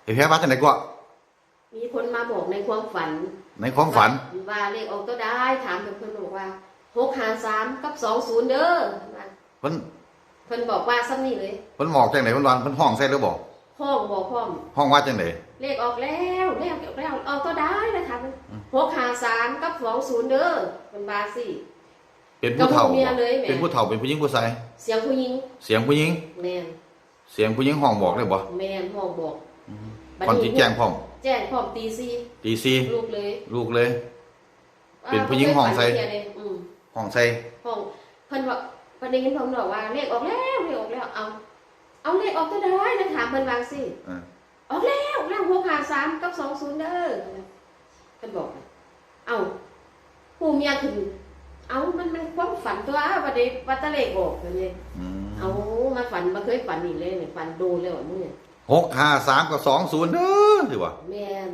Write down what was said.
ອ້າຍແພວວ່າຈັ່ງໃດເກາະ? ມີຄົນມາບອກໃນຄວາມຝັນ ໃນຄວາມຝັນ ວ່າ ວ່າເລກອອກຕົວໃດ ຖາມເພິ່ນ ເພິ່ນບອກວ່າ ຫົກຫ້າສາມ ກັບ ສອງສູນ ເດີ ເພິ່ນ ເພິ່ນບອກວ່າສ່ຳນີ້ເລີຍ. ເພິ່ນບອກຈັ່ງໃດ? ເພິ່ນວ່າ ເພິ່ນຮ້ອງໃສ່ຫຼືບໍ່? ຮ້ອງບອກພ້ອມ. ຮ້ອງວ່າຈັ່ງໃດ? ເລກອອກແລ້ວ ແລ້ວ ແລ້ວ ອອກຕົວໃດລະ ຖາມ ອືມ ຫົກຫ້າສາມ ກັບ ສອງສູນ ເດີ ເພິ່ນວ່າຊີ້. ເປັນຜູ້ເຖົ້າ ກະຮູ້ເມຍເລີຍແໝ ເປັນຜູ້ເຖົ້າ ເປັນຜູ້ຍິງຜູ້ຊາຍ? ສຽງຜູ້ຍິງ. ສຽງຜູ້ຍິງ? ແມ່ນ. ສຽງຜູ້ຍິງຮ້ອງບອກເລີຍບໍ່? ແມ່ນ ຮ້ອງບອກ. ອືມ ບັດນີ້ ກ່ອນຊິແຈ້ງພ້ອມ? ແຈ້ງພ້ອມ ຕີສີ່ ຕີສີ່ ລຸກເລີຍ ລຸກເລີຍ. ເປັນຜູ້ຍິງຮ້ອງໃສ່? ອືມ ຮ້ອງໃສ່ ຮ້ອງ ເພິ່ນວ່າ ເພິ່ນໄດ້ຍິນເພິ່ນບອກວ່າ ເລກອອກແລ້ວ ເລກອອກແລ້ວ. ເອົາ ເອົາ ເລກອອກຕົວໃດລະ ຖາມເພິ່ນວ່າຈັ່ງຊີ້. ເອີ ອອກແລ້ວ ອອກແລ້ວ ຫົກຫ້າສາມ ກັບ ສອງສູນ ເດີ ເພິ່ນບອກ. ເອົ້າ ຜູ້ເມຍຂຶ້ນ ເອົ້າ ມັນ ມັນຄວາມຝັນຕົວະ ວ່າເດ ວ່າແຕ່ເລກອອກ ເພິ່ນເດ. ອືມ ເອົາ ມາຝັນ ບໍ່ເຄີຍຝັນອີກເລີຍ ຝັນໂດນແລ້ວມື້ນີ້. ຫົກຫ້າສາມ ກັບ ສອງສູນ ເດີ ຊິວ່າ. ແມ່ນ.